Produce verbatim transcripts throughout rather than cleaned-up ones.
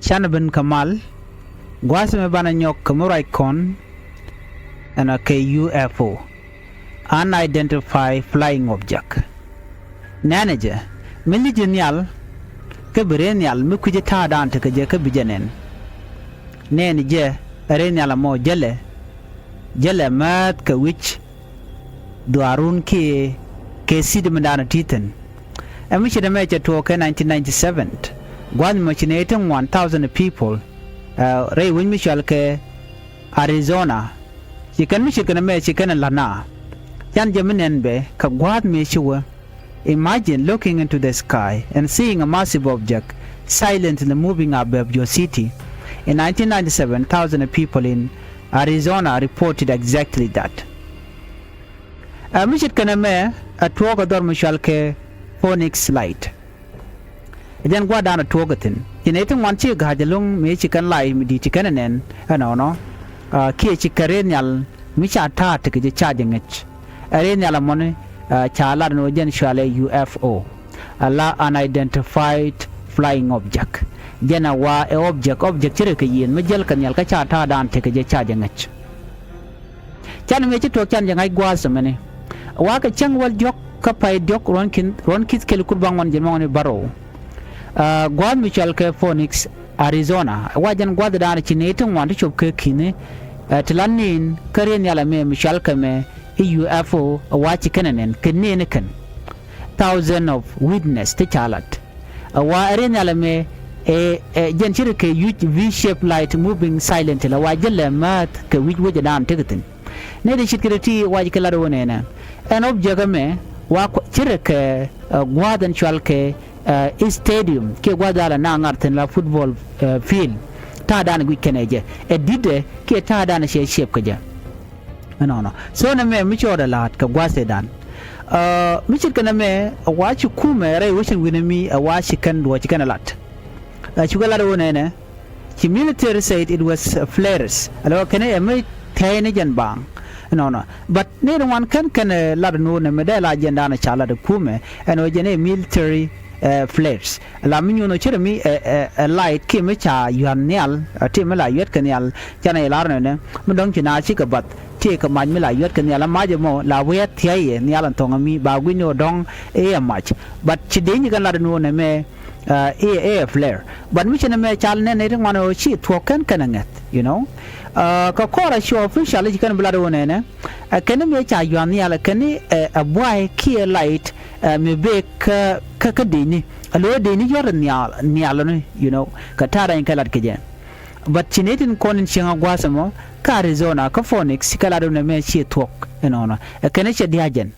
Canɛ ben kɛ mal, gua̱a̱th mi banɛ nyɔk kɛ mi ruac kɔn ɛn a kɛ U F O, unidentified flying object. Nɛnɛ jɛ mi li̱c nhial kä bi rɛy nhial mi kui̱c ta̱a̱dan tekɛ jɛ kä bi jɛ nɛn. Nɛnɛ jɛ rɛy nhial ɛmɔ jälɛ, jälɛ määth kɛ wi̱c dhuaarun kiɛ kɛ city mi da̱a̱n ti̱thin. Ɛ mi ce̱t ɛmɛ cɛ tuɔɔk kɛ nineteen ninety-seven, gua̱a̱th mɔ ci nɛy ti ŋuan thousand people, ɛ, rɛy wec mi cɔal kɛ Arizona. Ci kɛn mi ce̱t kɛn ɛmɛ ci kɛn ɛ la̱t na. Can jɛ mi nɛn bɛ kɛ gua̱a̱th mëë ci wä. Imagine looking into the sky and seeing a massive object silently moving above your city. In nineteen ninety-seven, thousand people in Arizona reported exactly that. Ɛ mi ce̱t kɛn ɛmɛ ɛ tuɔɔk ɛ dhɔr mi cɔal kɛ Phoenix Light. Ɛ jɛn gua̱a̱thdan ɛ tuɔɔk ɛ thi̱n. Ci nɛy ti ŋuan ci ga̱a̱c ɛlɔ̱ŋ mëë ci kɛn light mi di̱i̱t ci kɛn ɛ nɛn ɛnɔnɔ. Ɛ, kiɛ ci kɛ rɛy nhial mi ca ta̱a̱ tekɛ jɛ ca jɛ ŋäc. Ɛ rɛy nhial ɛmɔni, ɛ, ca lat ɛn ɣöö jɛn cɔalɛ U F O. Ala unidentified flying object. Jɛn ɛ wa ɛ object, object ci rɛ kɛ yieen mi jäl kɛ nhial kä ca ta̱a̱dan tekɛ jɛ ca jɛ ŋäc. Can mëë ci tuɔɔk can jɛ ŋa̱c gua̱a̱th ɛmɛni. Wa kɛ cäŋ wäl diɔ̱k kä pay diɔ̱k ruɔ̱n ki̱n, ruɔ̱n ki̱th kɛl kur baŋ wan jiɛn mɔŋni bärɔw. Ɛ, gua̱a̱th mi cɔal kɛ Phoenix, Arizona. Wa jɛn gua̱a̱thdan ci nɛy ti ŋuan ti cop kɛ ki̱ni, ɛ, ti la ni̱n kä rɛy nhial ɛmɛ mi cɔal kɛ mɛ i̱ U F O, ɛ wa ci kɛn ɛ nɛn kɛ ni̱n kɛn. Thousand of witness ti ca lat. Ɛ wa ɛ rɛy nhial ɛmɛ ɛ, ɛ, jɛn ci rɛ kɛ yuc V-shaped light moving silently, ɛ wa jälɛ määth kɛ wi̱c wecdan tekɛ thi̱n. Nɛy ti ce̱tkɛ ti wac kɛ lat ɣöö nɛnɛ ɛn object ɛmɛ wa ci rɛ kɛ, ɛ, gua̱a̱th ɛn cɔal kɛ, ɛ, stadium kiɛ gua̱a̱th ala na ŋar thi̱n la football, ɛ, field. Ta̱a̱dan guic kɛn ɛ jɛ ɛ di̱tdɛ kiɛ ta̱a̱dan cɛ shape kɛ jɛ. Ɛnɔnɔ. So nɛmɛ mi cɔɔdɛ la̱a̱t kɛ gua̱a̱th ëëdan. Ɛ, mi ce̱tkɛ nɛmɛ ɛ wa ci kumɛ rɛy wecin wi̱nɛ mi ɛ wa ci kɛn duɔ̱ɔ̱c ci kɛn ɛ lat. Ɛ, cukɛ lat ɣöö nɛnɛ ci military said it was, uh, flares. Alɔ kɛn ɛ mi thia̱y ni jɛn baaŋ. Ɛnɔnɔ. But ni ri ŋuan kɛn kɛn ɛ lat ni ɣöö nɛmɛ dee la jɛn da̱a̱n ca lat ɛ kumɛ ɛn ɣöö jɛn ɛ military, ɛ, flares. La mi nyuɔ̱n ɔ ce̱t mi, ɛ, ɛ, ɛ, light kiɛ mi ca yua̱n nhial, ɛ, ti mi la yuɛt kɛ nhial, canɛ ilar nɛnɛ mi dɔ̱ŋ ci na cikɛ bath ti kɛ mac mi la yuɛt kɛ nhial, ɛ mac ɛmɔ la wee thia̱y yɛ nhial ɛn thɔŋ ɛmi ba gui̱ny ni ɔ dɔ̱ŋ i̱ ɛ mac. But ci dee nyi kɛn lat ni ɣöö nɛmɛ, ɛ, i̱ ɛ flare. But mi ci nɛmɛ cal nɛn i̱ ti ŋuan ɔ ci thuɔ̱k kɛn kɛn ɛ ŋɛth, you know. Ɛ, kɛ kɔr a ci official ci kɛn bi lat ɣöö nɛnɛ, ɛ, kɛn mi ca yua̱n nhial, ɛ, kɛn, ɛ, ɛ buay kiɛ light, ɛ, mi bek kä, kä, kä dini. A lo̱ dini yɔr nhial, nhial ni, you know, kɛ ta̱a̱ dany kɛ lat kɛ jɛ. But ci ni tin kɔn in cieŋ a gua̱a̱th ɛmɔ kä Arizona kä Phoenix kɛ lat ɣöö nɛmɛ ci thuɔ̱k ɛnɔnɔ. Ɛ kɛn cɛ dia̱a̱ jɛn.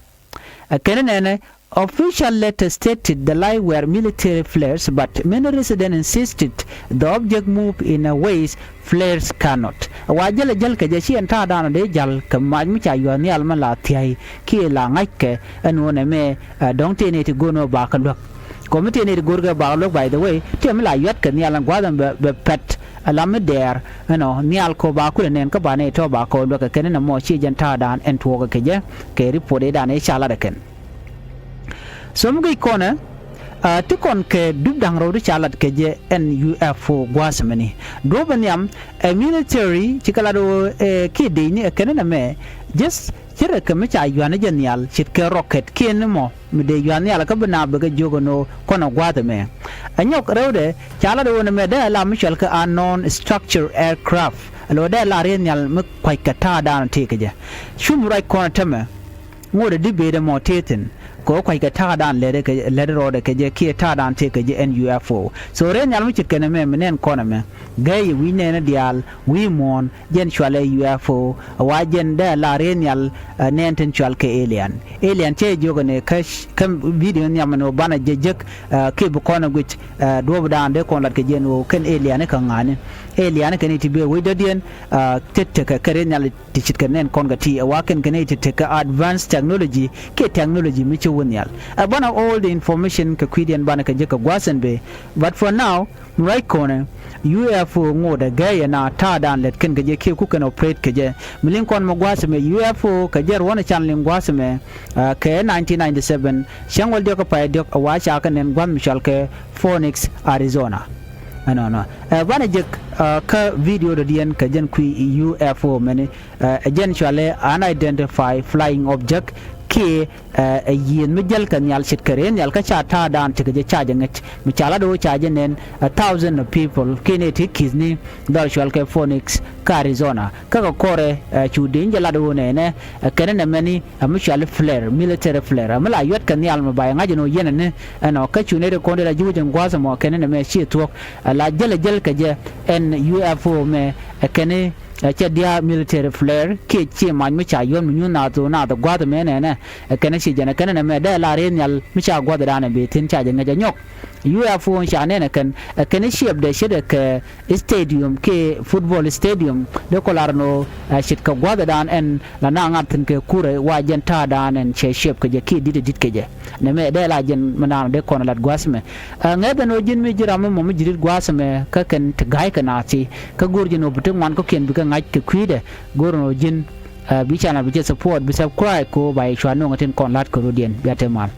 Ɛ kɛn nɛnɛ official letter stated the light were military flares, but many residents insisted the object moved in a ways flares cannot. Wa jäl jäl kɛ jɛ ci ɛn ta̱a̱ da̱a̱n dee jäl kɛ mac mi ca yua̱a̱ nhial mi la thia̱y kiɛ la ŋa̱ckɛ ɛn ɣöö nɛmɛ, ɛ, dɔ̱ŋ tëë nɛy ti go̱o̱r ni ɣöö bakɛ luäk. Kɔmi tëë nɛy ti go̱o̱rkɛ bakɛ luäk, by the way, tëë mi la yua̱tkɛ nhial ɛn gua̱a̱th ɛn bɛ, bɛ pɛt ɛ la mi dɛɛr ɛnɔ nhial kɛ ɣöö ba kulɛ nɛn kä ba nɛy tɔ̱ bakɛ luäk kɛ kɛn ɛn ɛmɔ ci jɛn ta̱a̱ da̱a̱n ɛn tuɔɔkɛ kɛ jɛ kɛ report ëëdan ëë ca lat ɛ kɛn. So mi guic kɔnɛ, ɛ, ti kɔn kɛ dup da̱ŋ rɛw ti ca lat kɛ jɛ ɛn U F O gua̱a̱th mɛni. Duɔ̱ɔ̱p ɛ nhiam ɛ military ci kɛ lat ɣöö, ɛ, kiɛ dec ni ɛ kɛn ɛn ɛmɛ, just ci rɛ kɛ mi ca yua̱n ni jɛ nhial ce̱tkɛ rocket kiɛ ni mɔ mi dee yua̱n nhial kä bi na bɛ kɛ jiök ɛn ɣöö kɔn ɛ gua̱a̱th ɛmɛ. Ɛ nyɔk rɛwdɛ ca lat ɣöö nɛmɛ dee ɛ la mi cɔal kɛ unknown structure aircraft. Ɛ lo̱ dee la riee nhial mi kua̱ckɛ ta̱a̱ da̱a̱n tëëkɛ jɛ. Cum ruac kɔn ɛ tämɛ. Ŋot ɛ di bëëdɛ mɔ tëë thi̱n kɛ ɣöö kua̱ckɛ ta̱a̱dan lɛt kɛ, lɛt rɔɔdɛ kɛ jɛ kiɛ ta̱a̱dan tëë kɛ jɛ ɛn U F O. So rɛy nhial mi ce̱tkɛ nɛmɛ mi nɛn kɔn ɛmɛ gɛy wi̱i̱ nɛɛni diaal wi̱i̱ muɔ̱ɔ̱n jɛn cualɛ U F O. Ɛ wa jɛn dee la rɛy nhial, ɛ, nɛɛn tin cual kɛ alien. Alien cɛ jiök ɛn ɛ kä, kä video nhiam ɛn ɣöö banɛ jɛ jek, ɛ, kiɛ bi kɔn ɛ guic, ɛ, duɔ̱ɔ̱pdan dee kɔn lat kɛ jɛ ɛn ɣöö kɛn alien kɛ ŋa̱ni. Alien kɛn iti bee wec dɔ̱diɛn, ɛ, ti tekɛ kɛ rɛy nhial ti ce̱tkɛ nɛn kɔn kɛ ti ɛ wa kɛn kɛn iti tekɛ advanced technology kiɛ technology mi ci wä nhial. Ɛ banɛ all the information kɛ kui̱diɛn banɛ kɛ jek kɛ gua̱a̱th ɛn bee. But for now, mi ruac kɔnɛ U F O ŋotdɛ gɛɛyɛ na ta̱a̱dan lɛt kɛn kɛ jɛ kiɛ ku kɛn operate kɛ jɛ. Mi liŋ kɔn mɛ gua̱a̱th ɛmɛ U F O kɛ jɛ ruɔ̱n ɛ can liŋ gua̱a̱th ɛmɛ, ɛ, kɛ nineteen ninety-seven, cäŋ wäl diɔ̱k kä pay diɔ̱k ɛ wa ca kɛ nɛn gua̱a̱th mi cɔal kɛ Phoenix, Arizona. Ɛnɔnɔ ɛ banɛ jek kä video dɔ̱diɛn kɛ jɛn kui̱ U F O mɛni ɛ jɛn cualɛ unidentified flying object kiɛ ɛ yiëth mi jäl kɛ nhial ce̱tkɛ rɛy nhial kä ca ta̱a̱dan tekɛ jɛ ca jɛ ŋäc mi ca lat ɣöö ca jɛ nɛn a thousand of people kiɛ nɛ ti ki̱thni dhɔr cual kɛ Phoenix kä Arizona. Kä kɛ kɔrɛ ɛ cu dee jɛ lat ɣöö nɛnɛ ɛ kɛn nɛ mɛni ɛ mi cual flare, military flare ɛ mi la yuɛt kɛ nhial mi ba yɛ ŋa̱c ɛn ɣöö yɛn ɛni ɛnɔ kä cu nɛ ri kɔn dee la ji̱ wec ɛn gua̱a̱th ɛmɔ kɛn nɛ mɛ ciɛ thuɔ̱k ɛ la jäl ɛ jäl kɛ jɛ ɛn U F O mɛ ɛ kɛn ɛ cɛ dia̱a̱ military flare kiɛ ciɛ mac mi ca yuɔ̱n mi nyuth naath ɣöö naath ɛ gua̱a̱th ɛmɛ nɛnɛ ɛ kɛn ci jɛn ɛ kɛn nɛ mɛ dee la rɛy nhial mi ca gua̱a̱th ɛ da̱a̱n ɛ bi thi̱n ca jɛ ŋäc ɛ nyɔk. U F O ca nɛn ɛ kɛn ɛ kɛn ciɛpdɛ ce̱t ɛ kɛ stadium kiɛ football stadium dee kɔ lar nɔ ɛ ce̱tkɛ gua̱a̱th ɛ da̱a̱n ɛn la na ŋa̱t thi̱n kɛ kurɛ wa jɛn ta̱a̱ da̱a̱n ɛn cɛ ciɛp kɛ jɛ kiɛ di̱t ɛ di̱t kɛ jɛ. Nɛ mɛ dee la jɛn mi naan dee kɔn lat gua̱a̱th mɛ ɛ ŋɛth ɛn ɣöö ji̱n mi ji̱ ram mi mɔ mi ji̱ di̱t gua̱a̱th mɛ kä kɛn ti ga̱a̱c kɛ naath ti kä go̱o̱r ji̱n ɣöö bi ti ŋuan kɔ̱kiɛn bikɛ ŋa̱c kɛ kui̱dɛ go̱o̱r ɛn ɣöö ji̱n bi channel bi cɛ support bi subscribe kɛ ɣöö ba yɛ cua nööŋ ɛ tin kɔn lat kɛ rɔ̱diɛn bia te mal.